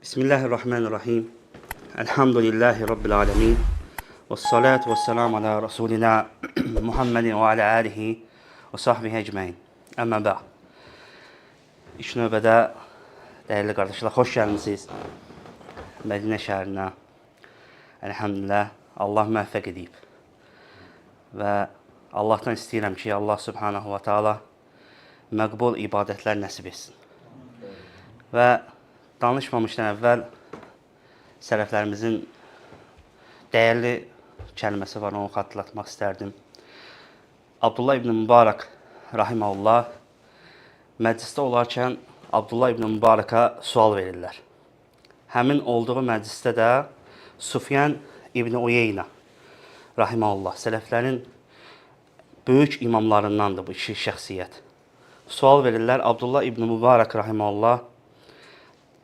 Bismillahirrahmanirrahim. Elhamdülillahi Rabbil alemin. Və salatu və selamu ala Rasulina Muhammedin və ala alihi və sahbihi ecmain. Əmmə bə'd. İlk növbədə dəyərli qardaşlar, xoş gəlmisiniz Mədinə şəhərinə. Elhamdülillah, Allah müvəffəq edib. Və Allahdan istəyirəm ki, Allah Subhanahu və Taala məqbul ibadətlər nəsib etsin. Və danışmamışdan əvvəl sələflərimizin dəyərli kəlməsi var, onu xatırlatmaq istərdim. Abdullah ibn Mübarək rahimehullah məclisdə olarkən Abdullah ibn Mübarəkə sual verirlər. Həmin olduğu məclisdə də Sufyan ibn Uyeyna rahimehullah sələflərin böyük imamlarındandır bu iki şəxsiyyət. Sual verirlər, Abdullah ibn Mübarək rahimehullah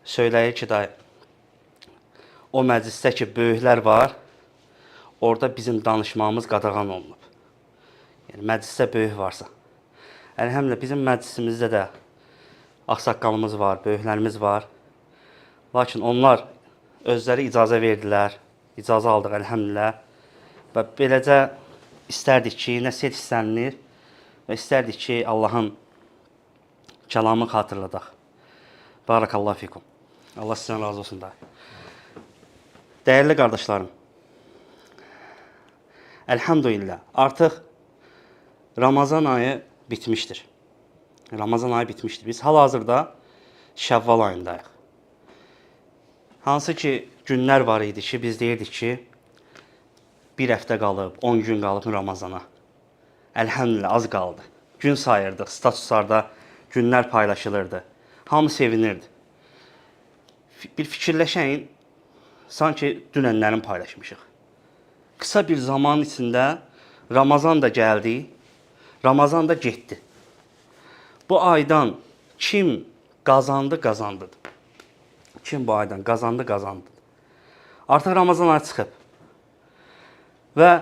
söyləyir ki, da o məclisdə ki böyüklər var, orada bizim danışmağımız qadağan olunub. Yəni məclisdə böyük varsa. Əlhəmdülillah bizim məclisimizdə də ağsaqqalımız var, böyüklərimiz var. Lakin onlar özləri icazə verdilər. İcazə aldıq əlhəmdülillah. Və beləcə istərdik ki, nəsihət istənilir və istərdik ki, Allahın kəlamını xatırladaq. Barakallahu fikum. Allah sizdən razı olsun da. Dəyərli qardaşlarım, əlhamdülillah, artıq Ramazan ayı bitmişdir. Ramazan ayı bitmişdir. Biz hal-hazırda Şəvval ayındayıq. Hansı ki günlər var idi ki, biz deyirdik ki, bir həftə qalıb, 10 gün qalıb Ramazana. Əlhamdülillah az qaldı. Gün sayırdıq, statuslarda günlər paylaşılırdı. Hamı sevinirdi. Bir fikirləşəyin, sanki dünənlərin paylaşmışıq. Qısa bir zaman içində Ramazan da gəldi, Ramazan da getdi. Bu aydan kim qazandı, qazandı. Kim bu aydan qazandı, qazandı. Artıq Ramazan ayı çıxıb. Və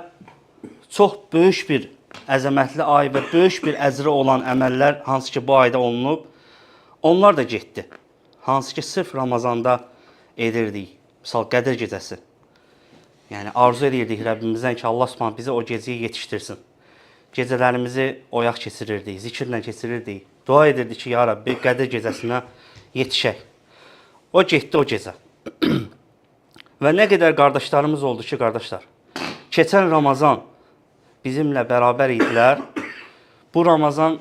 çox böyük bir əzəmətli ay və böyük bir əcri olan əməllər hansı ki bu ayda olunub, onlar da getdi. Hansı ki sırf Ramazanda edirdik. Misal Qədir gecəsi. Yəni arzu edirdik Rəbbimizdən ki, Allah Subhanahu bizi o gecəyə yetişdirsin. Gecələrimizi oyaq keçirirdik, zikirlə keçirirdik. Dua edirdik ki, ya Rəbbi, Qədir gecəsinə yetişək. O getdi o gecə. Və nə qədər qardaşlarımız oldu ki, qardaşlar, keçən Ramazan bizimlə bərabər idilər. Bu Ramazan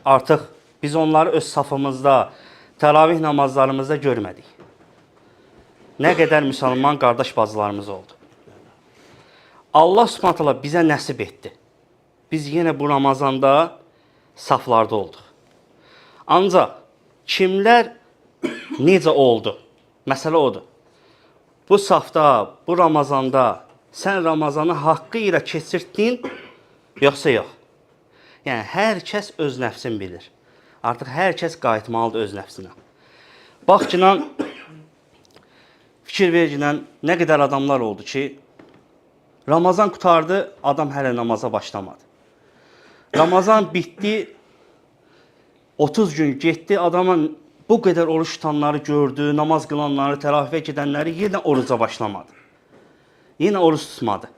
artıq biz onları öz safımızda, təravih namazlarımızda görmədik. Nə qədər müsəlman qardaş bacılarımız oldu. Allah Subhanahu taala bizə nəsib etdi. Biz yenə bu Ramazanda saflarda olduq. Ancaq kimlər necə oldu? Məsələ odur. Bu safda, bu Ramazanda sən Ramazanı haqqı ilə keçirdin, yoxsa yox? Yəni hər kəs öz nəfsini bilir. Artıq hər kəs qayıtmalıdır öz nəfsinə. Bax ki, fikir verginən nə qədər adamlar oldu ki, Ramazan qurtardı, adam hələ namaza başlamadı. Ramazan bitdi, 30 gün getdi, adamın bu qədər oruç tutanları gördü, namaz qılanları, təravihə gedənləri yenə oruca başlamadı. Yenə oruç tutmadı.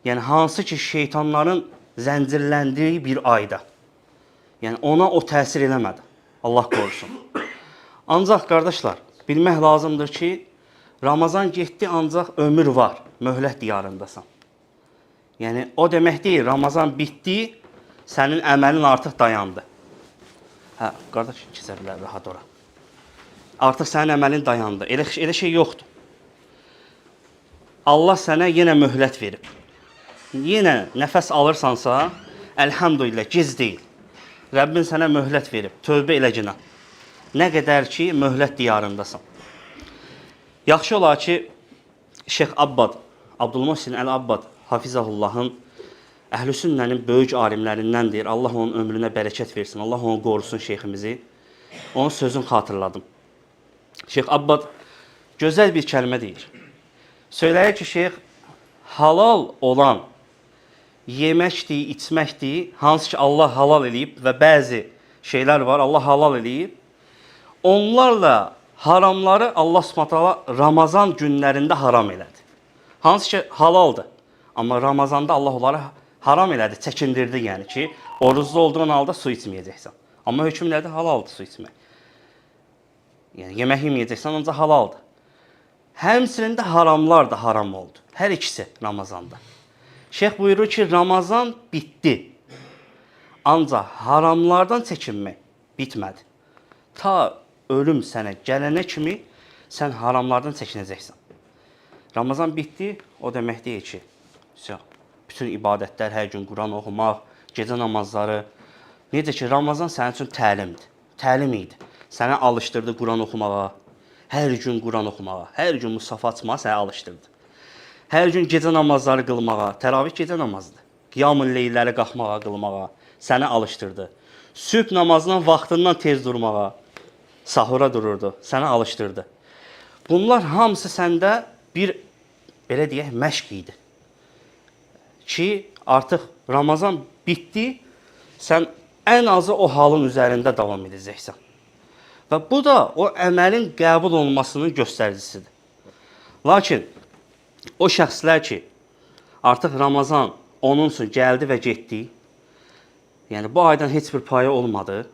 Yəni hansı ki şeytanların zəncirləndiyi bir ayda. Yəni ona o təsir eləmədi. Allah qorusun. Ancaq qardaşlar, bilmək lazımdır ki, Ramazan getdi ancaq ömür var, möhlət diyarındasan. Yəni o demək deyil, Ramazan bitdi, sənin əməlin artıq dayandı. Hə, qardaş keçə bilər rahat ora. Artıq sənin əməlin dayandı. Elə şey yoxdur. Allah sənə yenə möhlət verib. Yenə nəfəs alırsansa, əlhamdülillah, gec deyil. Rəbbin sənə möhlət verib. Tövbə eləginə. Nə qədər ki, möhlət diyarındasan. Yaxşı olar ki, Şeyx Abbad, Abdülmuhsin Əl-Abbad Hafizahullahın Əhl-i Sünnənin böyük alimlərindəndir. Allah onun ömrünə bərəkət versin. Allah onu qorusun şeyximizi. Onun sözünü xatırladım. Şeyx Abbad gözəl bir kəlmə deyir. Söyləyir ki, şeyx halal olan yeməkdir, içməkdir, hansı ki Allah halal eləyib və bəzi şeylər var, Allah halal eləyib. Onlarla Haramları Allah Subhanahu taala Ramazan günlərində haram elədi. Hansı ki halaldır. Amma Ramazanda Allah onları haram elədi, çəkindirdi yəni ki, oruclu olduğun halda su içməyəcəksən. Amma hökm nədir? Halaldır su içmək. Yəni yemək yeməyəcəksən, ancaq halaldır. Həmçinin də haramlar da haram oldu. Hər ikisi Ramazanda. Şeyx buyurur ki, Ramazan bitdi. Ancaq haramlardan çəkinmək bitmədi. Ta ölüm sənə gələnə kimi sən haramlardan çəkinəcəksən. Ramazan bitdi, o demək deyil ki, bütün ibadətlər, hər gün Quran oxumaq, gecə namazları. Necə ki, Ramazan sənin üçün təlimdir. Təlim idi. Sənə alışdırdı Quran oxumağa, hər gün Quran oxumağa, hər gün mushaf açmağa sənə alışdırdı. Hər gün gecə namazları qılmağa, təravih gecə namazıdır. Qiyamul leylləri qalxmağa, qılmağa sənə alışdırdı. Sübh namazından vaxtından tez durmağa, sahura dururdu, sənə alışdırdı. Bunlar hamısı səndə bir, belə deyək, məşq idi. Ki, artıq Ramazan bitdi, sən ən azı o halın üzərində davam edəcəksən. Və bu da o əməlin qəbul olunmasının göstəricisidir. Lakin o şəxslər ki, artıq Ramazan onun üçün gəldi və getdi, yəni bu aydan heç bir payı olmadı,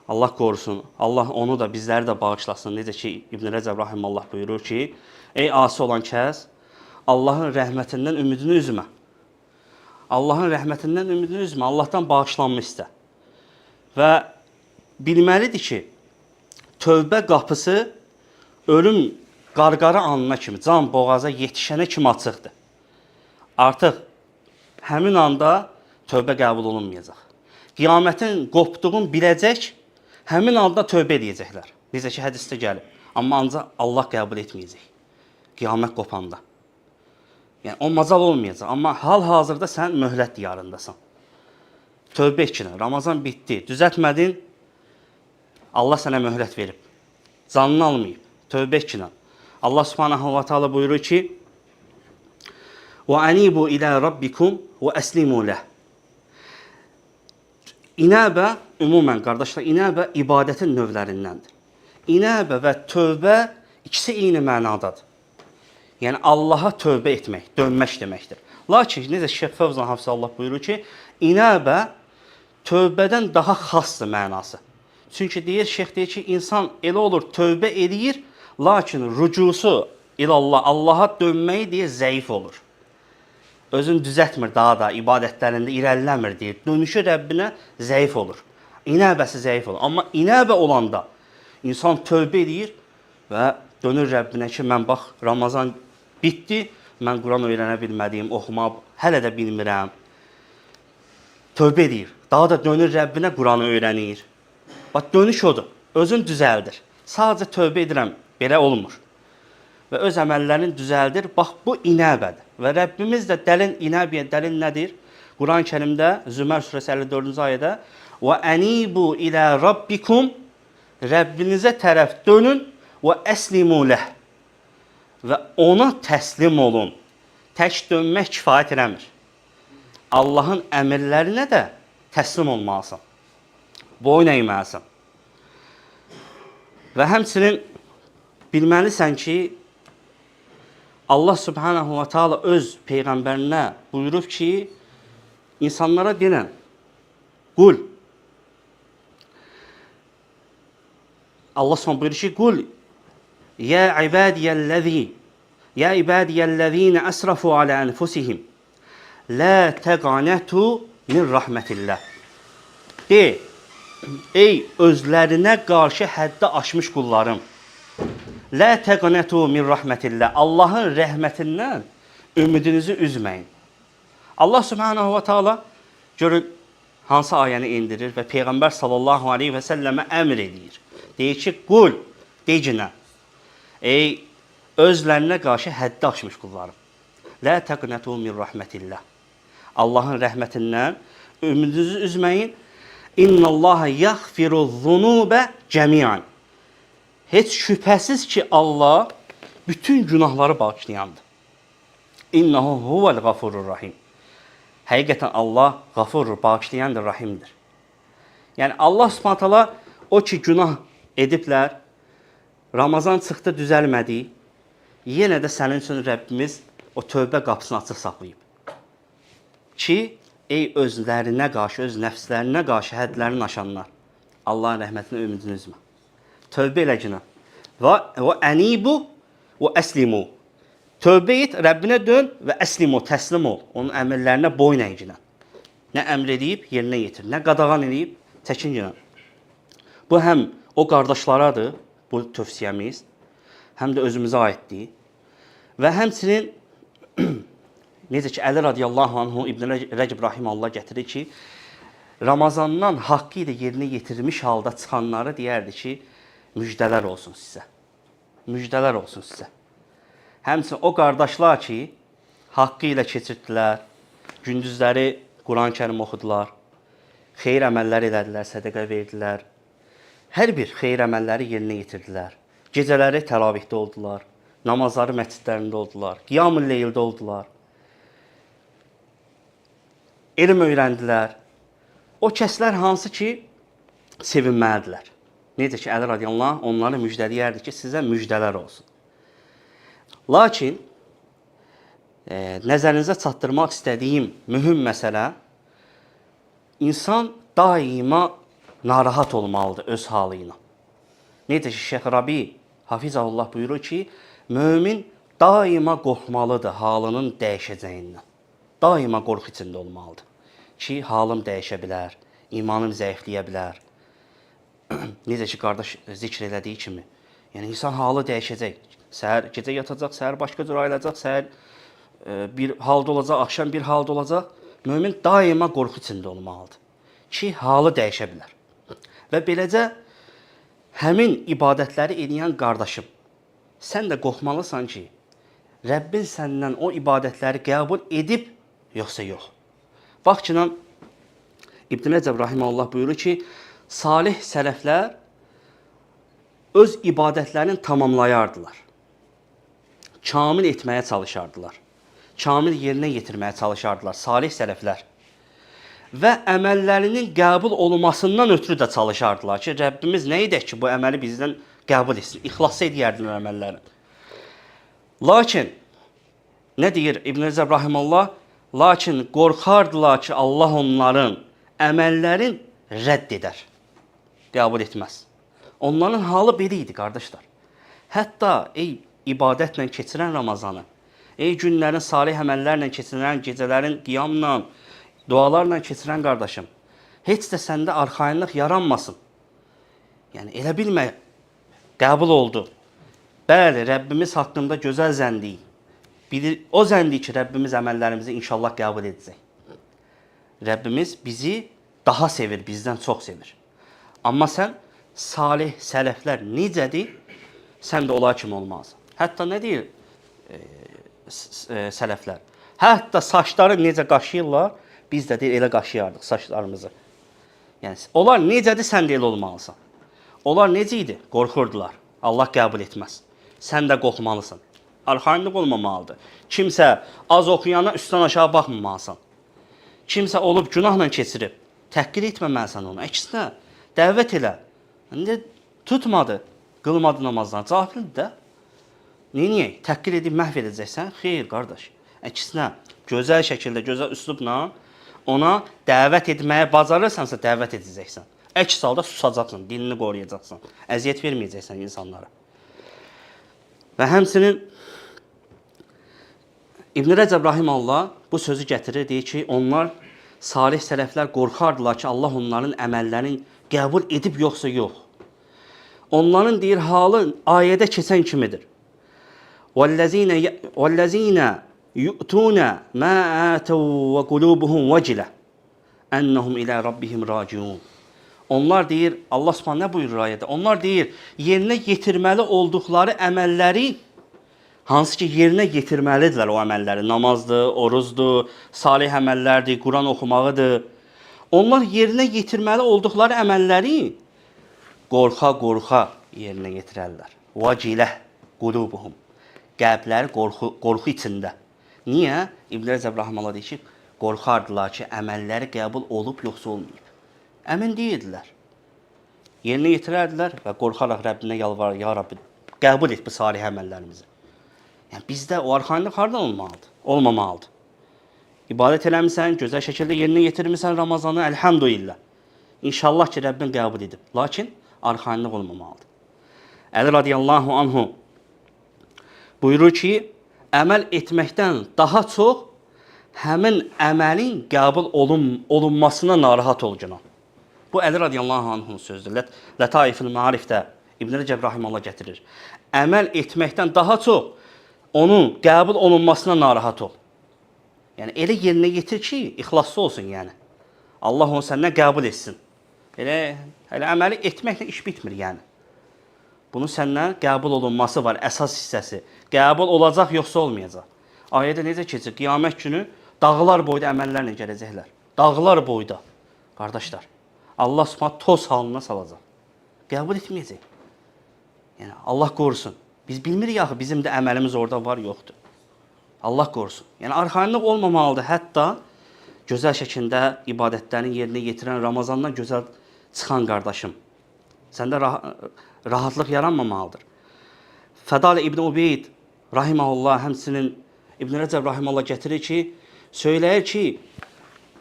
Allah qorusun, Allah onu da bizləri də bağışlasın. Necə ki, İbn Rəcəb rahimallah buyurur ki, ey asi olan kəs, Allahın rəhmətindən ümidini üzmə. Allahın rəhmətindən ümidini üzmə, Allahdan bağışlanma istə. Və bilməlidir ki, tövbə qapısı ölüm qarqara anına kimi, can boğaza yetişənə kimi açıqdır. Artıq həmin anda tövbə qəbul olunmayacaq. Qiyamətin qopduğunu biləcək, həmin anda tövbə edəcəklər. Necə ki, hədisdə gəlib. Amma ancaq Allah qəbul etməyəcək. Qiyamət qopanda. Yəni, o macal olmayacaq. Amma hal-hazırda sən möhlət diyarındasan. Tövbə etkinə, Ramazan bitdi, düzəltmədin, Allah sənə möhlət verib. Canını almayıb. Tövbə etkinə. Allah Subhanahu va Taala buyurur ki: "Və anibu ila rabbikum və əslimu leh." İnəbə ümumən qardaşlar, inəbə ibadətin növlərindəndir. İnəbə və tövbə ikisi eyni mənadadır. Yəni Allaha tövbə etmək, dönmək deməkdir. Lakin necə Şeyx Fövzan Hafizallah buyurur ki, inəbə tövbədən daha xasdır mənası. Çünki deyir, şeyx deyir ki, insan elə olur tövbə eləyir, lakin rücusu ilallah, Allaha dönməyi deyir zəif olur. Özünü düzəltmir daha da ibadətlərində irəliləmir deyir. Dönüşü Rəbbinə zəif olur. İnəbəsi zəif olur. Amma inəbə olanda insan tövbə eləyir və dönür Rəbbinə ki, mən bax Ramazan bitdi, mən Quran öyrənə bilmədiyim, oxumaq hələ də bilmirəm. Tövbə eləyir. Daha da dönür Rəbbinə, Quranı öyrənir. Bax dönüş odur. Özün düzəldir. Sadəcə tövbə edirəm, belə olmur. Və öz əməllərini düzəldir. Bax bu inəbədir. Və Rəbbimiz də dəlil inəbəyə dəlil nədir? Quran-ı Kərimdə Zümər surəsi 54-cü ayədə və anibu ilə rabbikum, Rəbbinizə tərəf dönün və əslimu leh, və ona təslim olun. Tək dönmək kifayət eləmir. Allahın əmrlərinə də təslim olmalısan. Boyun əyməlisən. Və həmçinin bilməlisən ki, Allah Subhanahu va Taala öz peyğəmbərinə buyurub ki, insanlara denən, qul. Allah Subhanahu buyurur ki, qul ya ibadiyəl-ləzi ya ibadiyəl-ləzina əsrafu alə ənfusihim la təqanətu min rəhmətillah. De, ey özlərinə qarşı həddi aşmış qullarım. La təqanətu min rəhmətillah. Allahın rəhmətindən ümidinizi üzməyin. Allah Subhanahu va Taala görün hansı ayəni endirir və Peyğəmbər sallallahu aleyhi və səlləmə əmr edir. Deyir ki, qul, decinə. Ey özlərinə qarşı həddi aşmış qullarım. La təqnətu min rəhmətillah. Allahın rəhmətindən ümidinizi üzməyin. İnnallaha yaghfiru zunubə cəmian. Heç şübhəsiz ki, Allah bütün günahları bağışlayandır. İnnehu huvel gafurur rahim. Həqiqətən Allah qafurdur, bağışlayandır, rahimdir. Yəni Allah Subhanahu taala o ki günah ediblər, Ramazan çıxdı, düzəlmədi. Yenə də sənin üçün Rəbbimiz o tövbə qapısını açıq saxlayıb. Ki, ey özlərinə qarşı, öz nəfslərinə qarşı hədlərini aşanlar, Allahın rəhmətinə ümidini üzmə. Tövbə elə günə. Və ənibu və əslimu. Tövbə et, Rəbbinə dön və əslimu, təslim ol. Onun əmrlərinə boyun əyginə. Nə əmr eləyib, yerinə yetir. Nə qadağan eləyib, çəkin günə. Bu həm o qardaşlaradır, bu tövsiyəmiz, həm də özümüzə aiddir. Və həmçinin necə ki Əli radiyallahu anhu İbn Rəcəb rahimehullah gətirir ki, Ramazandan haqqı ilə yerinə yetirmiş halda çıxanları deyərdi ki, müjdələr olsun sizə. Müjdələr olsun sizə. Həmçinin o qardaşlar ki, haqqı ilə keçirdilər, gündüzləri Quran-Kərim oxudular, xeyir əməllər elədilər, sədəqə verdilər. Hər bir xeyir əməlləri yerinə yetirdilər. Gecələri təravihdə oldular, namazları məscidlərində oldular, qiyamul leyldə oldular. Elm öyrəndilər. O kəslər hansı ki sevinməlidirlər. Necə ki Əli radiyallahu anh onları müjdələyərdi ki, sizə müjdələr olsun. Lakin nəzərinizə çatdırmaq istədiyim mühüm məsələ, insan daima narahat olmalıdır öz halı ilə. Necə ki Şeyx Rabi Hafizahullah buyurur ki, mömin daima qorxmalıdır halının dəyişəcəyindən. Daima qorxu içində olmalıdır ki, halım dəyişə bilər, imanım zəifləyə bilər. Necə ki qardaş zikr elədiyi kimi, yəni insan halı dəyişəcək. Səhər gecə yatacaq, səhər başqa cür ayılacaq, səhər bir halda olacaq, axşam bir halda olacaq. Mömin daima qorxu içində olmalıdır ki, halı dəyişə bilər. Və beləcə həmin ibadətləri eləyən qardaşım, sən də qorxmalısan ki, Rəbbin səndən o ibadətləri qəbul edib yoxsa yox. Bax ki, İbn Rəcəb rahimehullah buyurur ki, salih sələflər öz ibadətlərini tamamlayardılar. Kamil etməyə çalışardılar. Kamil yerinə yetirməyə çalışardılar salih sələflər. Və əməllərinin qəbul olunmasından ötürü də çalışardılar ki, Rəbbimiz nə edək ki, bu əməli bizdən qəbul etsin. İxlas edərdilər əməllərini. Lakin nə deyir İbn Rəcəb rahimehullah? Lakin qorxardılar ki, Allah onların əməllərin rədd edər. Qəbul etməz. Onların halı belə idi qardaşlar. Hətta ey ibadətlə keçirən Ramazanı, ey günlərin salih əməllərlə keçirən, gecələrin qiyamla, dualarla keçirən qardaşım, heç də səndə arxayınlıq yaranmasın. Yəni elə bilmə, qəbul oldu. Bəli, Rəbbimiz haqqında gözəl zəndik. Bilir, o zəndik ki, Rəbbimiz əməllərimizi inşallah qəbul edəcək. Rəbbimiz bizi daha sevir, bizdən çox sevir. Amma sən salih sələflər necədir, sən də onlar kimi olmalısan. Hətta nə deyir sələflər? Hətta saçları necə qaşıyırlar, biz də deyir elə qaşıyardıq saçlarımızı. Yəni onlar necədir, sən də elə olmalısan. Onlar necə idi? Qorxurdular. Allah qəbul etməz. Sən də qorxmalısan. Arxayınlıq olmamalıdır. Kimsə az oxuyana üstdən aşağı baxmamalısan. Kimsə olub günahla keçirib, təhqir etməməlisən onu. Əksinə, dəvət elə. İndi tutmadı, qılmadı namazdan. Cahildir də. Neyniyək? Təhqir edib məhv edəcəksən? Xeyr, qardaş. Əksinə, gözəl şəkildə, gözəl üslubla ona dəvət etməyə bacarırsansa dəvət edəcəksən. Əks halda susacaqsan, dilini qoruyacaqsan. Əziyyət verməyəcəksən insanlara. Və həmçinin İbn Rəcəb rahimehullah bu sözü gətirir, deyir ki, onlar salih sələflər qorxardılar ki, Allah onların əməllərini qəbul edib yoxsa yox. Onların deyir halı ayədə keçən kimidir. وَالَّذِينَ يُؤْتُونَ مَا آتَوْا وَقُلُوبُهُمْ وَجِلَةٌ أَنَّهُمْ إِلَى رَبِّهِمْ رَاجِعُونَ. Onlar deyir, Allah Subhanahu nə buyurur ayədə? Onlar deyir, yerinə yetirməli olduqları əməlləri, hansı ki yerinə yetirməlidirlər o əməlləri, namazdır, oruzdur, salih əməllərdir, Quran oxumağıdır. Onlar yerinə yetirməli olduqları əməlləri qorxa-qorxa yerinə yetirərlər. Vaciləh qulubuhum. Qəlbləri qorxu içində. Niyə? İbn Rəcəb rahimehullah deyir ki, qorxardılar ki, əməlləri qəbul olub yoxsa olmayıb. Əmin deyildilər. Yerinə yetirərdilər və qorxaraq Rəbbinə yalvarır, ya Rabbi, Qəbul et bu salih əməllərimizi. Yəni bizdə o arxayınlıq hardan olmalıdır? Olmamalıdır. İbadət eləmisən, gözəl şəkildə yerinə yetirmisən Ramazanı, əlhamdülillah. İnşallah ki, Rəbbin qəbul edib. Lakin arxayınlıq olmamalıdır. Əli radiyallahu anhu buyurur ki, əməl etməkdən daha çox həmin əməlin qəbul olunmasına narahat ol günah. Bu Əli radiyallahu anhunun sözdür. Lataifül Maarifdə İbn Rəcəb rahimehullah gətirir. Əməl etməkdən daha çox onun qəbul olunmasına narahat ol. Yəni elə yerinə yetir ki, ixlaslı olsun yəni. Allah onu səndən qəbul etsin. Elə əməli etməklə iş bitmir yəni. Bunun səndən qəbul olunması var, əsas hissəsi. Qəbul olacaq yoxsa olmayacaq. Ayədə necə keçir? Qiyamət günü dağlar boyda əməllərlə gələcəklər. Dağlar boyda. Qardaşlar, Allah Subhanahu toz halına salacaq. Qəbul etməyəcək. Yəni Allah qorusun. Biz bilmirik axı bizim də əməlimiz orada var, yoxdur. Allah qorusun. Yəni arxayınlıq olmamalıdır. Hətta gözəl şəkildə ibadətlərini yerinə yetirən, Ramazandan gözəl çıxan qardaşım. Səndə rahatlıq yaranmamalıdır. Fədal İbn Ubeyd rahimehullah, həmçinin İbn Rəcəb rahimehullah gətirir ki, söyləyir ki,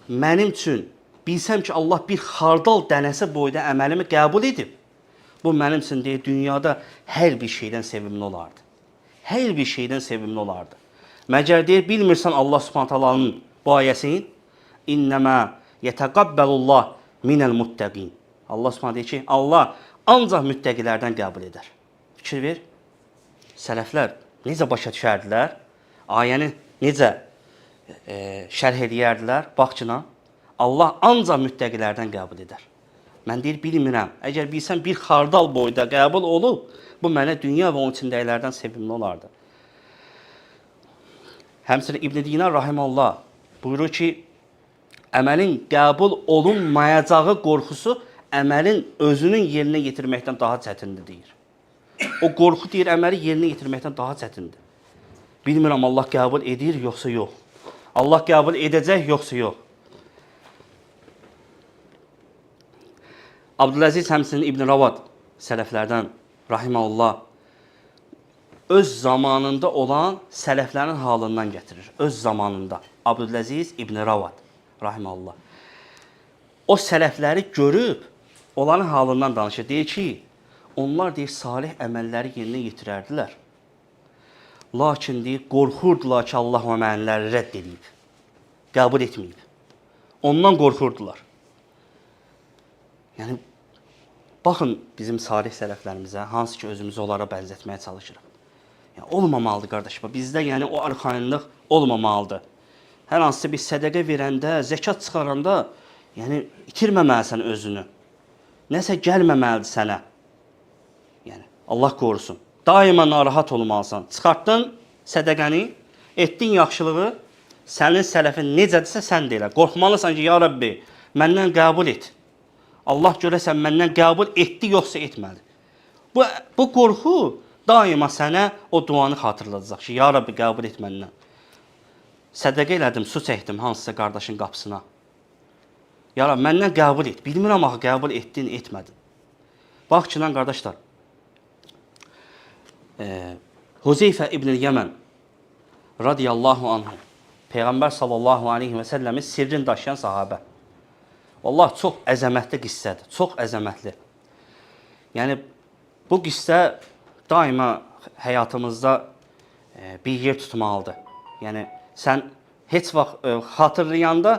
mənim üçün bilsəm ki, Allah bir xardal dənəsi boyda əməlimi qəbul edib, bu mənim üçün deyir, dünyada hər bir şeydən sevimli olardı. Hər bir şeydən sevimli olardı. Məgər deyir, bilmirsən Allah Subhanahu taalanın bu ayəsini? İnnəmə yetəqabbəlullah minəl muttəqin. Allah Subhanahu deyir ki, Allah ancaq müttəqilərdən qəbul edər. Fikir ver. Sələflər necə başa düşərdilər? Ayəni necə şərh eləyərdilər? Bax ki, Allah ancaq müttəqilərdən qəbul edər. Mən deyir, bilmirəm. Əgər bilsəm bir xardal boyda qəbul olub, bu mənə dünya və onun içindəkilərdən sevimli olardı. Həmçinin İbn Dinar rahimehullah buyurur ki, əməlin qəbul olunmayacağı qorxusu əməlin özünün yerinə yetirməkdən daha çətindir deyir. O qorxu deyir, əməli yerinə yetirməkdən daha çətindir. Bilmirəm Allah qəbul edir yoxsa yox. Allah qəbul edəcək yoxsa yox. Abdüləziz həmçinin İbn Ravad sələflərdən rahimehullah öz zamanında olan sələflərin halından gətirir. Öz zamanında Abdüləziz İbn Ravad rahimehullah. O sələfləri görüb onların halından danışır. Deyir ki, onlar deyir salih əməlləri yerinə yetirərdilər. Lakin deyir, qorxurdular ki, Allah o əməlləri rədd edib, qəbul etməyib. Ondan qorxurdular. Yəni, baxın bizim salih sələflərimizə, hansı ki özümüzü onlara bənzətməyə çalışırıq. Yəni, olmamalıdır qardaş. Bizdə yəni o arxayınlıq olmamalıdır. Hər hansısa bir sədəqə verəndə, zəkat çıxaranda, yəni itirməməlisən özünü. Nəsə gəlməməlidir sənə. Yəni Allah qorusun. Daima narahat olmalısan. Çıxartdın sədəqəni, etdin yaxşılığı, sənin sələfin necədirsə sən də elə. Qorxmalısan ki, ya Rəbbi, məndən qəbul et. Allah görəsən məndən qəbul etdi yoxsa etmədi. Bu qorxu daima sənə o duanı xatırladacaq ki, ya Rəbbi qəbul et məndən. Sədəqə elədim, su çəkdim hansısa qardaşın qapısına. Ya Rəbbi, məndən qəbul et. Bilmirəm axı qəbul etdin, etmədin. Bax ki, lan qardaşlar. Huzeyfə İbn-i Yəmən radiyallahu anhu Peyğəmbər sallallahu aleyhi və səlləmin sirrini daşıyan sahabə. Vallah çox əzəmətli qissədir. Çox əzəmətli. Yəni bu qissə daima həyatımızda bir yer tutmalıdır. Yəni sən heç vaxt xatırlayanda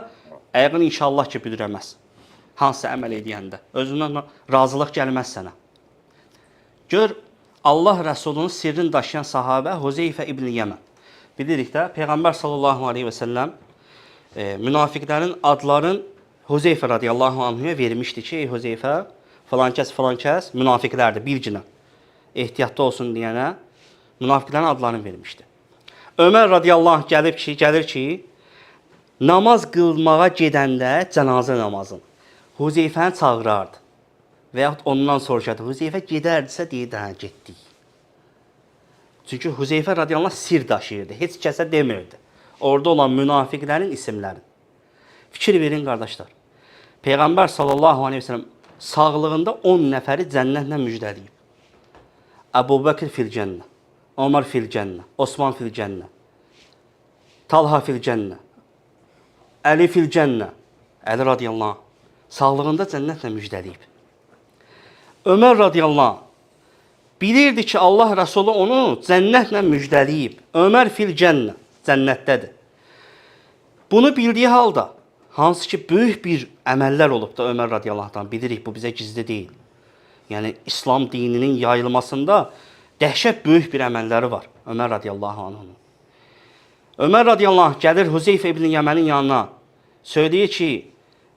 ayağın inşallah ki büdrəməz. Hansısa əməl edəndə. Özündən razılıq gəlməz sənə. Gör Allah Rəsulunun sirrini daşıyan sahabə Huzeyfə İbn Yəmən. Bilirik də Peyğəmbər sallallahu aleyhi və səlləm münafiqlərin adlarını Huzeyfə radiyallahu anhuya vermişdi ki, ey Huzeyfə, filan kəs, filan kəs münafiqlərdir, bilginə. Ehtiyatlı olsun deyənə münafiqlərin adlarını vermişdi. Ömər radiyallahu anh gəlir ki, namaz qılmağa gedəndə cənazə namazını Huzeyfəni çağırardı. Və yaxud ondan soruşardı. Huzeyfə gedərdisə deyirdi, hə, getdik. Çünki Huzeyfə radiyallahu anh sir daşıyırdı. Heç kəsə demirdi. Orada olan münafiqlərin isimlərini. Fikir verin qardaşlar. Peyğəmbər sallallahu aleyhi ve sellem sağlığında 10 nəfəri cənnətlə müjdələyib. Əbu Bəkir fil cənnə, Ömər fil cənnə, Osman fil cənnə, Talha fil cənnə, Əli fil cənnə. Əli radiyallahu anh sağlığında cənnətlə müjdələyib. Ömər radiyallahu anh bilirdi ki, Allah Rəsulu onu cənnətlə müjdələyib. Ömər fil cənnə, cənnətdədir. Bunu bildiyi halda, hansı ki, böyük bir əməllər olub da Ömər radiyallahu anhdan bilirik, bu bizə gizli deyil. Yəni, İslam dininin yayılmasında dəhşət böyük bir əməlləri var Ömər radiyallahu anh'ın. Ömər radiyallahu anh gəlir Hüzeyfə ibn Yəmənin yanına, söyləyir ki,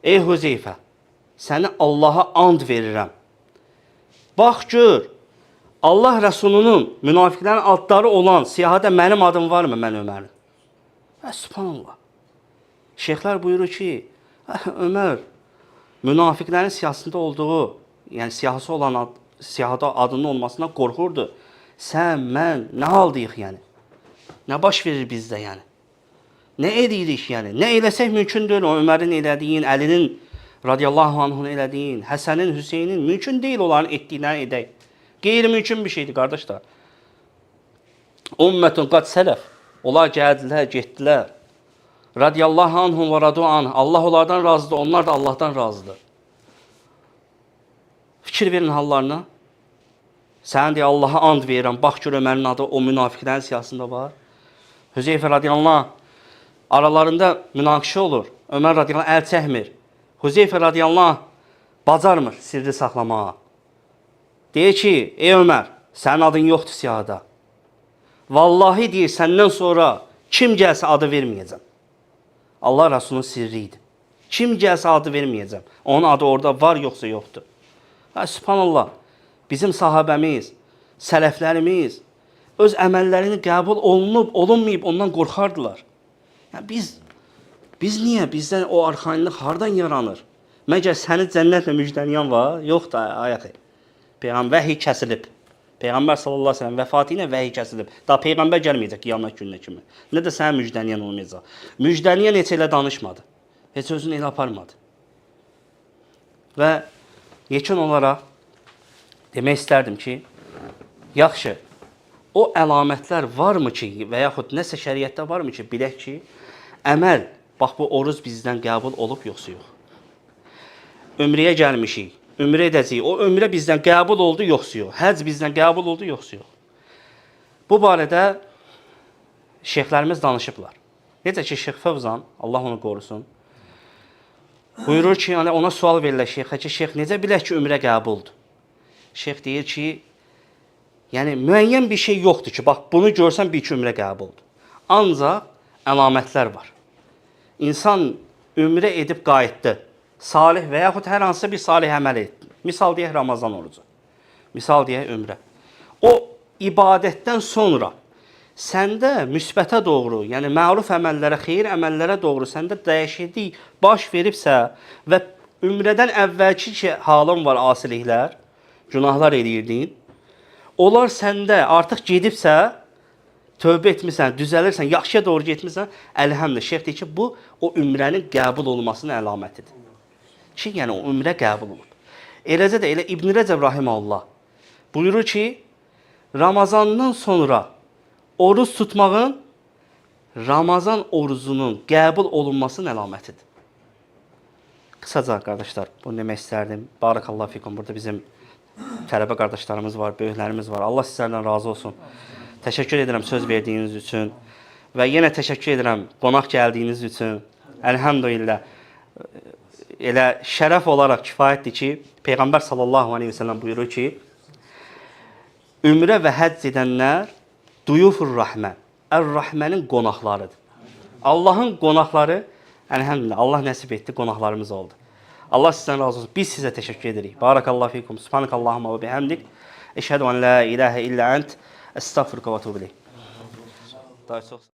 ey Hüzeyfə, səni Allaha and verirəm. Bax gör, Allah Rəsulunun münafiqlərin adları olan siyahıda mənim adım varmı, mən Ömərin? Sübhanallah. Şeyxlər buyurur ki, Ömər münafiqlərin siyahısında olduğu, yəni siyahısı olan ad, siyahıda adının olmasından qorxurdu. Sən, mən nə haldayıq yəni? Nə baş verir bizdə yəni? Nə edirik yəni? Nə eləsək mümkün deyil o Ömərin elədiyin, Əlinin radiyallahu anh'ın elədiyin, Həsənin, Hüseynin mümkün deyil onların etdiklərini edək. Qeyri-mümkün bir şeydir qardaşlar. Ümmətun qad sələf. Onlar gəldilər, getdilər. Radiyallahu anhum və radu anh. Allah onlardan razıdır, onlar da Allahdan razıdır. Fikir verin hallarına. Sən deyə Allaha and verirəm. Bax gör Ömərin adı o münafiqlərin siyahısında var. Hüzeyfə radiyallahu anh aralarında münaqişə olur. Ömər radiyallahu anh əl çəkmir. Hüzeyfə radiyallahu anh bacarmır sirri saxlamağa. Deyir ki, ey Ömər, sənin adın yoxdur siyahıda. Vallahi deyir, səndən sonra kim gəlsə adı verməyəcəm. Allah Rasulunun sirri idi. Kim gəlsə adı verməyəcəm. Onun adı orada var, yoxsa yoxdur. Ha, sübhanallah, bizim sahabəmiz, sələflərimiz öz əməllərini qəbul olunub, olunmayıb ondan qorxardılar. Yəni biz niyə? Bizdən o arxayınlıq hardan yaranır? Məgər səni cənnətlə müjdələyən var? Yox da, ayaq. Peyğəmbər vəhiy kəsilib. Peyğəmbər sallallahu əleyhi və səlləm vəfatı ilə vəhiy kəsilib. Daha peyğəmbər gəlməyəcək qiyamət gününə kimi. Nə də sənə müjdələyən olmayacaq. Müjdələyən heç elə danışmadı. Heç özünü elə aparmadı. Və yekun olaraq demək istərdim ki, yaxşı, o əlamətlər varmı ki, və yaxud nəsə şəriətdə varmı ki, bilək ki, əməl, bax bu oruz bizdən qəbul olub yoxsa yox. Ömrəyə gəlmişik, ömrə edəcəyik. O ömrə bizdən qəbul oldu yoxsa yox. Həcc bizdən qəbul oldu yoxsa yox. Bu barədə şeyxlərimiz danışıblar. Necə ki, Şeyx Fövzan, Allah onu qorusun, buyurur ki, yəni ona sual verirlər şeyxə ki, şeyx necə bilək ki, ömrə qəbuldur? Şeyx deyir ki, yəni müəyyən bir şey yoxdur ki, bax bunu görsən bil ki, ömrə qəbuldur. Ancaq əlamətlər var. İnsan ömrə edib qayıtdı. Salih və yaxud hər hansısa bir salih əməl etdi. Misal deyək Ramazan orucu. Misal deyək ömrə. O ibadətdən sonra səndə müsbətə doğru, yəni məruf əməllərə, xeyir əməllərə doğru səndə dəyişiklik baş veribsə və ümrədən əvvəlki ki halın var asiliklər, günahlar eləyirdin, onlar səndə artıq gedibsə, tövbə etmisən, düzəlirsən, yaxşıya doğru getmisən, əlhəmdülillah. Şeyx deyir ki, bu o ümrənin qəbul olmasının əlamətidir. Ki, yəni o ümrə qəbul olub. Eləcə də elə İbn Rəcəb rahimehullah buyurur ki, Ramazandan sonra oruz tutmağın Ramazan oruzunun qəbul olunmasının əlamətidir. Qısaca qardaşlar, bunu demək istərdim. Barakallahu fikum. Burada bizim tələbə qardaşlarımız var, böyüklərimiz var. Allah sizlərdən razı olsun. Təşəkkür edirəm söz verdiyiniz üçün və yenə təşəkkür edirəm qonaq gəldiyiniz üçün. Əlhəmdülillah. Elə şərəf olaraq kifayətdir ki, Peyğəmbər sallallahu əleyhi və səlləm buyurur ki, ümrə və həcc edənlər duyufur rəhmən, Ər-Rəhmənin qonaqlarıdır. Allahın qonaqları, əlhəmdülillah, Allah nəsib etdi, qonaqlarımız oldu. Allah sizdən razı olsun. Biz sizə təşəkkür edirik. Barakallahu fikum. Subhanakallahumma və bihamdik. Eşhedü en la ilahe illa ent. Estağfiruka və etûbü ileyk. Daha çox.